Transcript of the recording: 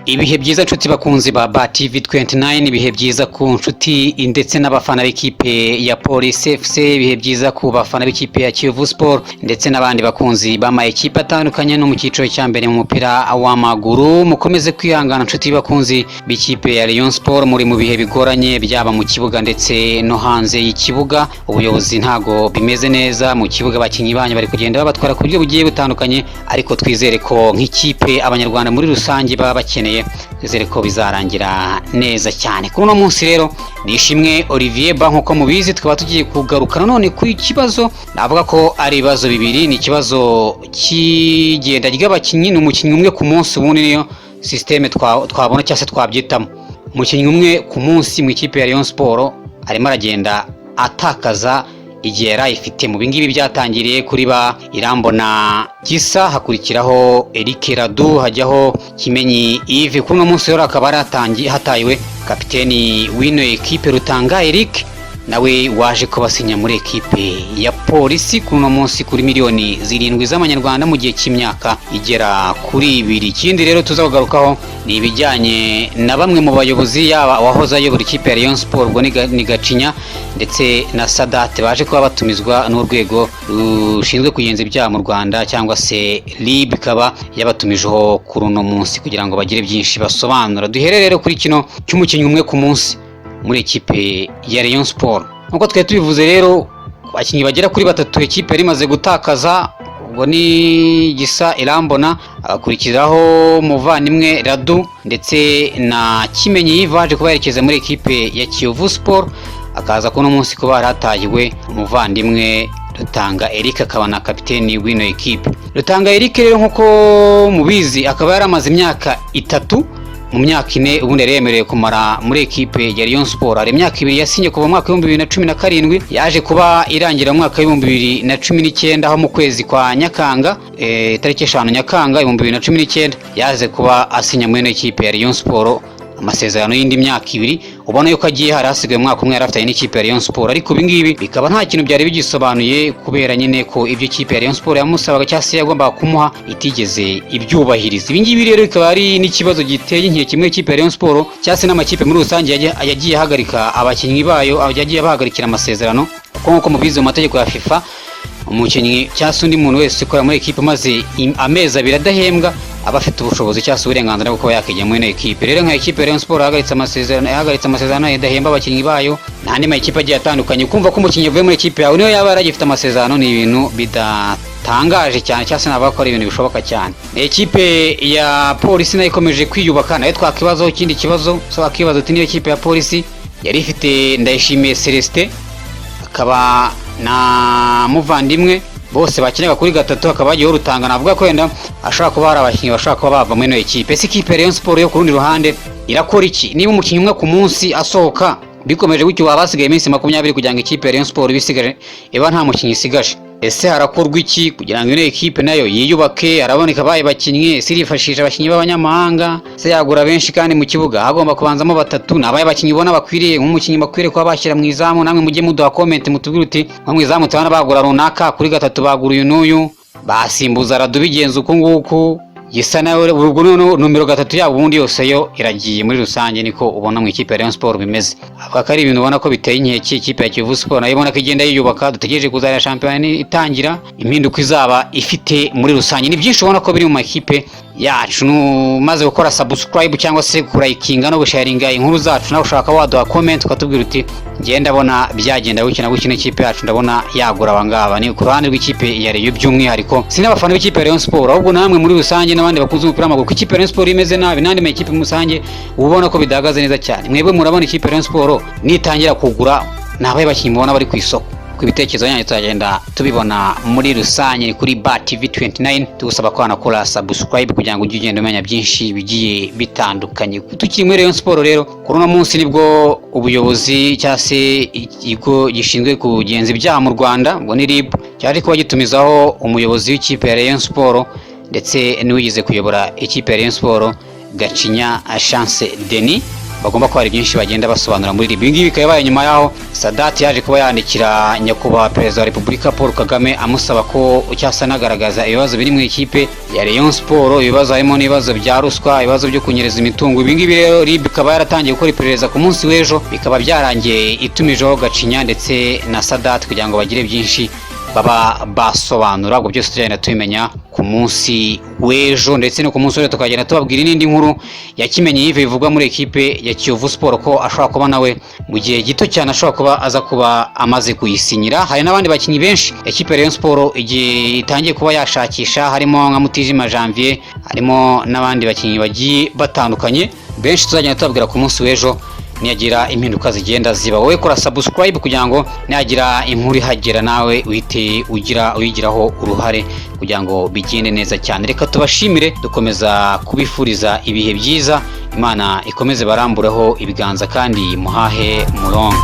Ibihe byiza nshuti bakunzi ba Ba TV 29, ibihe byiza ku nshuti ndetse n'abafana b'ikipe ya Police FC, ibihe byiza ku bafana b'ikipe ya Kiyovu Sport ndetse n'abandi bakunzi b'ama ekipe atandukanye no mu cyiciro cya mbere mu mupira w'amaguru. Mukomeze kwihangana nshuti bakunzi b'ikipe ya Rayon Sport, muri mu bihe bigoranye byaba mu kibuga ndetse no hanze y'ikibuga. Ubuyobozi ntago bimeze neza mu kibuga, abakinnyi banyu bari kugenda babatwara ku buryo bugiye butandukanye, ariko twizere ko nk'ikipe Abanyarwanda muri rusange baba bakeneye, twizere ko bizarangira neza cyane. Kuri uno munsi rero ni Ishimwe Olivier Ba, nk'uko mubizi tukaba tugiye kugaruka nanone ku kibazo navuga ko ari ibibazo bibiri. Ni ikibazo cy'igenda ry'abakinnyi, ni umukinnyi umwe ku munsi, ubundi niyo système twabona cyangwa se twabyitamo. Umukinnyi umwe ku munsi mu ikipe ya Rayon Sport arimo aragenda atakaza igihe yari ayifite. Mu bingibi byatangiriye kuri ba Irambona Gisa, hakurikiraho Eric Radu, hajyaho Kimenyi Yves. Kuri uno munsi rero akaba hatayiwe kapiteni w'ino ekipe Rutanga Eric, nawe waje kubasinya muri ekipe ya Polisi kuri uno munsi kuri miliyoni 7 z'amanyarwanda mu gihe cy'imyaka igera kuri 2. Ikindi rero tuza kugarukaho ni ibijyanye na bamwe mu bayobozi, yaba uwahoze ayobora ikipe ya Rayon Sport, ubwo ni Gacinya, ndetse na Sadate, baje kuba batumizwa n'urwego rushinzwe kugenza ibyaha mu Rwanda cyangwa se RIB, ikaba yabatumijeho kuri uno munsi kugira ngo bagire byinshi basobanura. Duhere rero kuri kino cy'umukinnyi umwe ku munsi muri ekipe ya Rayon Sport. Nk'uko twari tubivuze rero, abakinnyi bagera kuri batatu ekipe yari imaze gutakaza, ubwo ni Gisa Irambona, agakurikiraho umuvandimwe Radu ndetse na Kimenyi Yves waje kuba yerekeza muri ekipe ya Kiyovu Sport, akaza kuno munsi kuba haratahiwe umuvandimwe Rutanga Eric, akaba na kapiteni w'ino ekipe. Rutanga Eric rero, nk'uko mubizi, akaba yaramaze imyaka 3 mu myaka 4 ubundi yari yemerewe kumara muri ekipe ya Rayon Sport. Hari imyaka 2 yasinye kuva mu mwaka wa 2017, yaje kuba irangira mu mwaka wa 2019, aho mu kwezi kwa Nyakanga, tariki 5 Nyakanga 2019, yaje kuba asinya muri ino ekipe ya Rayon Sport amasezerano y'indi myaka 2. Ubona yuko agiye hari hasigaye umwaka umwe yari afitanye n'ikipe ya Rayon Sport, ariko ibi ngibi bikaba nta kintu byari bigisobanuye kubera nyine ko ibyo ikipe ya Rayon Sport yamusabaga cyangwa se yagombaga kumuha itigeze ibyubahiriza. Ibi ngibi rero bikaba ari n'ikibazo giteye inkeke muri ikipe ya Rayon Sport cyangwa se n'amakipe muri rusange yagiye ahagarika abakinnyi bayo, yagiye abahagarikira amasezerano, kuko nk'uko mubizi mu mategeko ya FIFA, umukinnyi cyangwa se undi muntu wese ukora muri ekipe maze amezi 2 adahembwa aba afite ubushobozi cyangwa se uburenganzira bwo kuba yakijya muri ino ekipe. Rero nka ekipe ya Rayon Sport yahagaritse amasezerano, idahemba abakinnyi bayo, n'andi ma ekipe agiye atandukanye, kumva ko umukinnyi avuye muri ekipe yawe niyo yaba yaragifite amasezerano ni ibintu bidatangaje cyane, cyangwa se navuga ko ari ibintu bishoboka cyane. Ekipe ya Polisi nayo ikomeje kwiyubaka, nayo twakibazaho ikindi kibazo. So wakibaza uti niyo ekipe ya Polisi yari ifite Ndayishimiye Celestin akaba na Muvandimwe, bose bakinaga kuri gatatu, hakaba hagiyeho Rutanga, navuga ko wenda ashobora kuba hari abakinnyi bashobora kuba bava muri ino ekipe. Ese ikipe ya Rayon Sport yo ku rundi ruhande irakora iki niba umukinnyi umwe ku munsi asohoka? Bikomeje gutyo, waba hasigaye iminsi 20 kugira ngo ikipe ya Rayon Sport ibisigaje iba nta mukinnyi isigaje. Ese harakorwa iki kugira ngo ino ekipe nayo yiyubake? Haraboneka abaye bakinnyi? Ese irifashisha abakinnyi b'abanyamahanga? Se yagura benshi kandi mu kibuga hagomba kubanzamo batatu? Ni abaye bakinnyi ubona bakwiriye, nk'umukinnyi bakwiriye kuba bashyira mu izamu? Namwe mujye muduha comment, mutubwire uti nko mu izamu tubona bagura runaka, kuri gatatu bagura uyu n'uyu, basimbuza Radu bigenze uku nguku, gisa nawe ubwo noneho nomero 3 yabo ubundi yose yo iragiye. Muri rusange niko ubona mu ikipe ya Rayon Sport bimeze. Avuga ko ari ibintu ubona ko biteye inkeke. Ikipe ya Kiyovu Sport nayo ubona ko igenda yiyubaka, dutegereje kuzareba shampiyona itangira impinduka izaba ifite. Muri rusange ni byinshi ubona ko biri mu makipe yacu. Umaze gukora subscribe cyangwa se kurayikinga no gusharinga inkuru zacu, nawe ushaka waduha comment ukatubwira uti ngenda ndabona byagenda gutya na gutya, n'ikipe yacu ndabona yagura abangaba. Ni ku ruhande rw'ikipe ya Rayon by'umwihariko, si n'abafana b'ikipe ya Rayon Sport, ahubwo namwe muri rusange n'abandi bakunze umupira w'amaguru, kuko ikipe ya Rayon Sport imeze nabi n'andi makipe muri rusange uba ubona ko bidahagaze neza cyane. Mwebwe murabona ikipe ya Rayon Sport nitangira kugura, ni abahe bakinnyi mubona bari ku isoko? Ku ibitekerezo byanyu tuzagenda tubibona. Muri rusange ni kuri Ba TV 29, tugusaba ko wanakora subscribe kugira ngo ujye ugenda umenya byinshi bigiye bitandukanye. Tukiri muri Rayon Sport rero, kuri uno munsi nibwo ubuyobozi cyangwa se ikigo gishinzwe kugenza ibyaha mu Rwanda, ngo ni RIB, cyaje kuba gitumizaho umuyobozi w'ikipe ya Rayon Sport ndetse n'uwigeze kuyobora ikipe ya Rayon Sport, Gacinya Chance Denis. Bagomba kuba hari byinshi bagenda basobanura muri RIB. Ibi ngibi bikaba bibaye nyuma yaho Sadat yaje kuba yandikira Nyakubahwa Perezida wa Repubulika Paul Kagame, amusaba ko cyasa anagaragaza ibibazo biri mu ikipe ya Rayon Sport. Ibibazo harimo n'ibibazo bya ruswa, ibibazo byo kunyereza imitungo. Ibi ngibi rero, RIB ikaba yaratangiye gukora iperereza ku munsi w'ejo, bikaba byarangiye itumijeho Gacinya ndetse na Sadat kugira ngo bagire byinshi baba basobanura. Ubwo byose tugenda tubimenya ku munsi w'ejo, ndetse no ku munsi w'ejo tukagenda tubabwira n'indi nkuru ya Kimenyi Yves bivugwa muri ekipe ya Kiyovu Sport, ko ashobora kuba nawe mu gihe gito cyane ashobora kuba aza kuba amaze kuyisinyira. Hari n'abandi bakinnyi benshi ekipe ya Rayon Sport igihe itangiye kuba yashakisha, harimo nka Mutijima Janvier, harimo n'abandi bakinnyi bagiye batandukanye benshi tuzagenda tubabwira ku munsi w'ejo niyagira impinduka zigenda ziba. Wowe kora subscribe kugira ngo nihagira inkuru ihagera nawe uhite ugira uyigiraho uruhare kugira ngo bigende neza cyane. Reka tubashimire, dukomeza kubifuriza ibihe byiza. Imana ikomeze barambureho ibiganza kandi muhahe murongo.